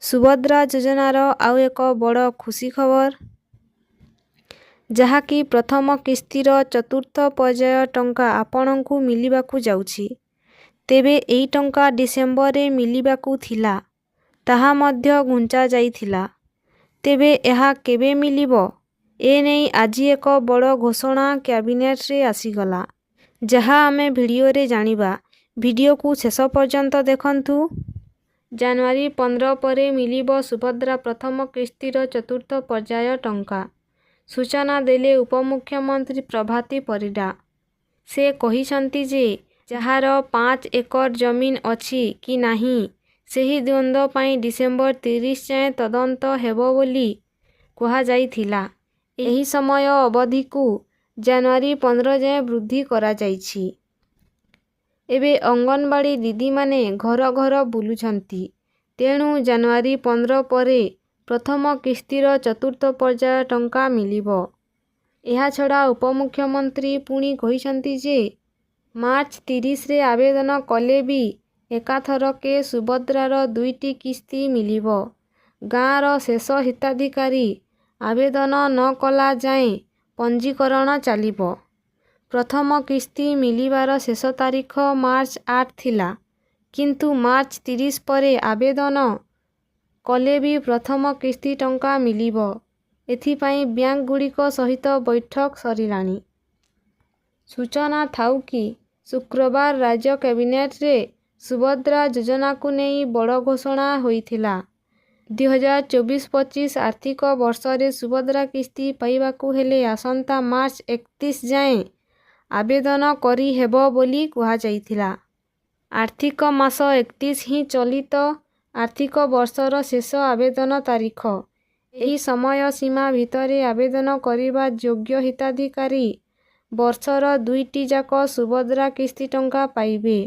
ସୁଭଦ୍ରା ଯୋଜନାର ଆଉ ଏକ ବଡ଼ ଖୁସି ଖବର, ଯାହାକି ପ୍ରଥମ କିସ୍ତିର ଚତୁର୍ଥ ପର୍ଯ୍ୟାୟ ଟଙ୍କା ଆପଣଙ୍କୁ ମିଳିବାକୁ ଯାଉଛି। ତେବେ ଏହି ଟଙ୍କା ଡିସେମ୍ବରରେ ମିଳିବାକୁ ଥିଲା, ତାହା ମଧ୍ୟ ଘୁଞ୍ଚାଯାଇଥିଲା। ତେବେ ଏହା କେବେ ମିଳିବ, ଏନେଇ ଆଜି ଏକ ବଡ଼ ଘୋଷଣା କ୍ୟାବିନେଟରେ ଆସିଗଲା, ଯାହା ଆମେ ଭିଡ଼ିଓରେ ଜାଣିବା। ଭିଡ଼ିଓକୁ ଶେଷ ପର୍ଯ୍ୟନ୍ତ ଦେଖନ୍ତୁ। ଜାନୁଆରୀ 15 ପରେ ମିଳିବ ସୁଭଦ୍ରା ପ୍ରଥମ କିସ୍ତିର ଚତୁର୍ଥ ପର୍ଯ୍ୟାୟ ଟଙ୍କା। ସୂଚନା ଦେଲେ ଉପମୁଖ୍ୟମନ୍ତ୍ରୀ ପ୍ରଭାତୀ ପରିଡ଼ା। ସେ କହିଛନ୍ତି ଯେ, ଯାହାର 5 ଏକର ଜମିନ ଅଛି କି ନାହିଁ, ସେହି ଦ୍ୱନ୍ଦ୍ୱ ପାଇଁ ଡିସେମ୍ବର 30 ଯାଏଁ ତଦନ୍ତ ହେବ ବୋଲି କୁହାଯାଇଥିଲା। ଏହି ସମୟ ଅବଧିକୁ ଜାନୁଆରୀ 15 ଯାଏଁ ବୃଦ୍ଧି କରାଯାଇଛି। ଏବେ ଅଙ୍ଗନବାଡ଼ି ଦିଦିମାନେ ଘର ଘର ବୁଲୁଛନ୍ତି। ତେଣୁ ଜାନୁଆରୀ 15 ପରେ ପ୍ରଥମ କିସ୍ତିର ଚତୁର୍ଥ ପର୍ଯ୍ୟାୟ ଟଙ୍କା ମିଳିବ। ଏହାଛଡ଼ା ଉପମୁଖ୍ୟମନ୍ତ୍ରୀ ପୁଣି କହିଛନ୍ତି ଯେ, ମାର୍ଚ୍ଚ 30ରେ ଆବେଦନ କଲେ ବି ଏକାଥରକେ ସୁଭଦ୍ରାର ଦୁଇଟି କିସ୍ତି ମିଳିବ। ଗାଁର ଶେଷ ହିତାଧିକାରୀ ଆବେଦନ ନ କଲା ଯାଏଁ ପଞ୍ଜୀକରଣ ଚାଲିବ। ପ୍ରଥମ କିସ୍ତି ମିଳିବାର ଶେଷ ତାରିଖ ମାର୍ଚ୍ଚ 8 ଥିଲା, କିନ୍ତୁ ମାର୍ଚ୍ଚ 30 ପରେ ଆବେଦନ କଲେ ବି ପ୍ରଥମ କିସ୍ତି ଟଙ୍କା ମିଳିବ। ଏଥିପାଇଁ ବ୍ୟାଙ୍କଗୁଡ଼ିକ ସହିତ ବୈଠକ ସରିଲାଣି। ସୂଚନା ଥାଉ କି, ଶୁକ୍ରବାର ରାଜ୍ୟ କ୍ୟାବିନେଟରେ ସୁଭଦ୍ରା ଯୋଜନାକୁ ନେଇ ବଡ଼ ଘୋଷଣା ହୋଇଥିଲା। 2024-25 ଆର୍ଥିକ ବର୍ଷରେ ସୁଭଦ୍ରା କିସ୍ତି ପାଇବାକୁ ହେଲେ ଆସନ୍ତା ମାର୍ଚ୍ଚ 31 ଯାଏଁ ଆବେଦନ କରିହେବ ବୋଲି କୁହାଯାଇଥିଲା। ଆର୍ଥିକ ମାସ 31 ହିଁ ଚଳିତ ଆର୍ଥିକ ବର୍ଷର ଶେଷ ଆବେଦନ ତାରିଖ। ଏହି ସମୟ ସୀମା ଭିତରେ ଆବେଦନ କରିବା ଯୋଗ୍ୟ ହିତାଧିକାରୀ ବର୍ଷର ଦୁଇଟି ଯାକ ସୁଭଦ୍ରା କିସ୍ତି ଟଙ୍କା ପାଇବେ।